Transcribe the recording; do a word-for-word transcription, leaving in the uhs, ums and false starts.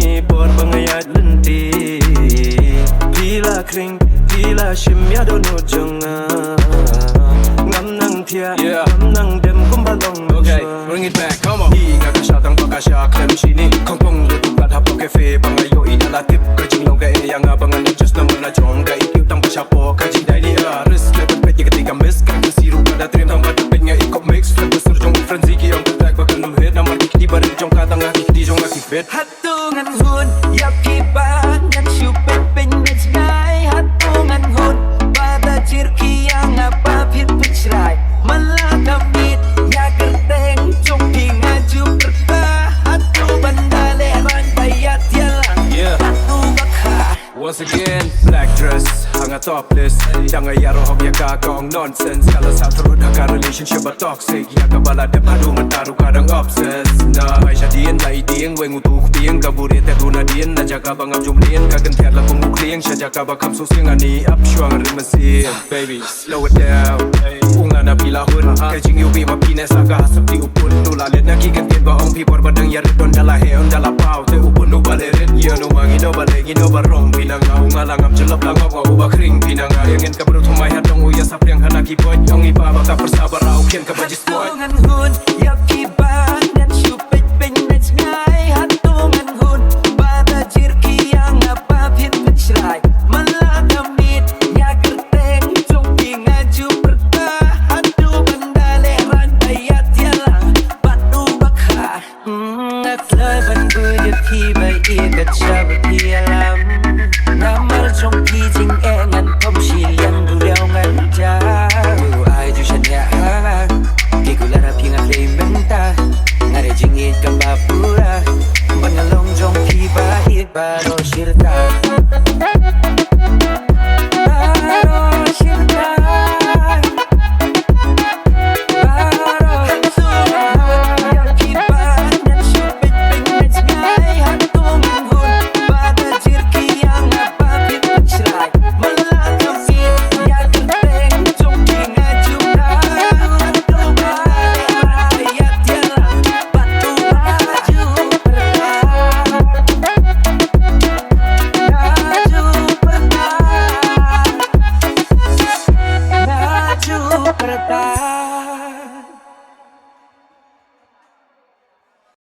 Ni por ba nga ïaid lynti. Phi la khring, phi la shim ïa dohnud jong nga. Ngam nang thiah, Yeah. ngam nang dem kumba long Okay, mynshuwa. Bring it back, come on. Ni nga ka sha tang ba ka sha khlem shini. Khongpong ruh tu kat hapoh cafe ba nga ïohi da la tip. Ka jinglong ka eh ïa nga ba ngan adjust namar la jong ka i kiew tang ba sha poh ka jingdai ni. Ah, risk le ban peit ïa ka ti ka miss ka ka siru ka da trim tang ba da peit nga i kop mix. Flip ka sur jong frenzy ki ong ka track ba kan ym hit namar ki kti barit jong ka tang nga ki kti jong nga ki fit. Hato ngan hun ïa phi ba ngan shu peit peit na jngai? Hato ngan hun ba da jir ki ïa nga ba phi pynshrai? Man la ka miet ïa kyrteng jong phi nga ju pyrta. Hato ban da leh rang ba ïa tialang? Yeah. Hato ba kha? Once again, black dress, hanga topless. Dang ïa rohok ïa ka kong nonsense. Ka la sa thurut ha ka relationship ba toxic. Ïa ka ba la dep haduh mynta ruh ka dang obsessed. Na bai sha dien la i dien weng utu kpieng ka burit te tu na dien na jaka ba ngam jum dien ka kyntiat la kum u klieng sha jaka ba kham su sieng ani ap shuang rim mesin. Baby, slow it down. U nga na phi la hun ka jing yu bi ma phi ne sa ka hasap ti u pun tu la let na ki kyntien ba ong phi por ba dang ïa rit don da la he on da la pau te u pun u ba le rit ïa no ma ngi no ba le ngi no ba rong phi na nga u nga la ngam jyllop la ngop u ba khring phi na nga ïa ngin ka bru thumai ha dong u ïa sa priang hana ki boy ong i ba ba ka pyrsa ba rau khian ka ba ji Hato ngan hun ïa phi ba ngan shu peit peit na jngai? Hato ngan hun ba da jir ki ïa nga ba phin pynshrai? Man la ka miet ïa kyrteng jong phi nga ju pyrta. Hato ban da leh rang ba ïa tialang? Bad u ba kha? Mm, nga kloi ban bud ïa phi ba ïa ka jia ba phi ïalam. Namar jong phi jingeh ngan khom shiliang du liaw ngan ja. Wi u ai ju shan ïa ha. Ki kular ha phi nga klei mynta. Nga re jingïeit kaba pura. Ban nga long jong phi ba ïeit ba ro shirta. Ba ro shirta. Super Bowl.